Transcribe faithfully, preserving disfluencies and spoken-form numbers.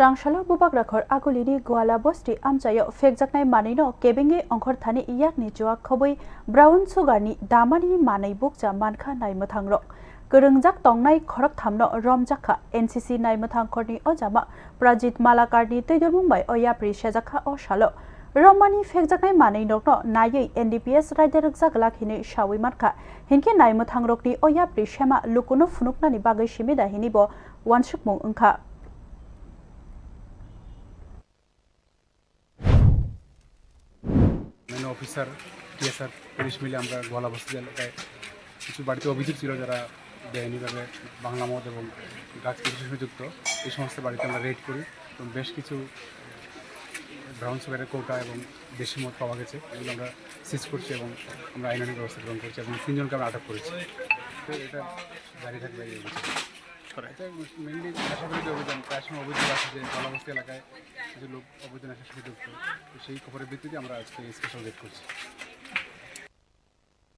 Rangsalo Bubagrakhor Agulini Gwala Bosti amchaio phekjaknai manwino kebengwi ongkhorthani yakni chuak khobwi brown sugarni damani manwi bukcha mankha naimwthangrok. Kwrwngjak tongnai khorokthamno romjakha N C C naimwthangkhorni ojama Prajit Malakarni twidulmung bai o yapri sejakha o salo. Romani phekjaknai manwi nokno naiwi N D P S raida rwkjak glak hinwi sawi mankha. Hinkhe naimwthangrokni o yapri sema lukuno phunuknani bagwi simi da hinwi bo wansukmung wngkha. মানে officer, TSR, police মিলে আমরা গোয়ালা বস্তি এলাকায় কিছু বাড়িতে অভিযোগ ছিল যারা বেআইনিভাবে বাংলা মদ এবং ড্রাগস প্রসেসের সঙ্গে যুক্ত, এই সমস্ত বাড়িতে আমরা রেড করি এবং বেশ কিছু ব্রাউন সুগারের কৌটা এবং দেশি মদ পাওয়া গেছে, এগুলো আমরা সিজ করছি এবং আমরা আইনানুগ ব্যবস্থা গ্রহণ করছি এবং তিনজনকে আমরা আটক করেছি। তো এটা জারি থাকবে এই অভিযান। এটা মেইনলি আশা করি যে অভিযান প্রায় সময় অভিযোগ আছে যে গোয়ালা বস্তি এলাকায় কিছু লোক অবৈধ নেশার সাথে যুক্ত, তো সেই খবরের ভিত্তিতে আমরা আজকে স্পেশাল রেড করছি।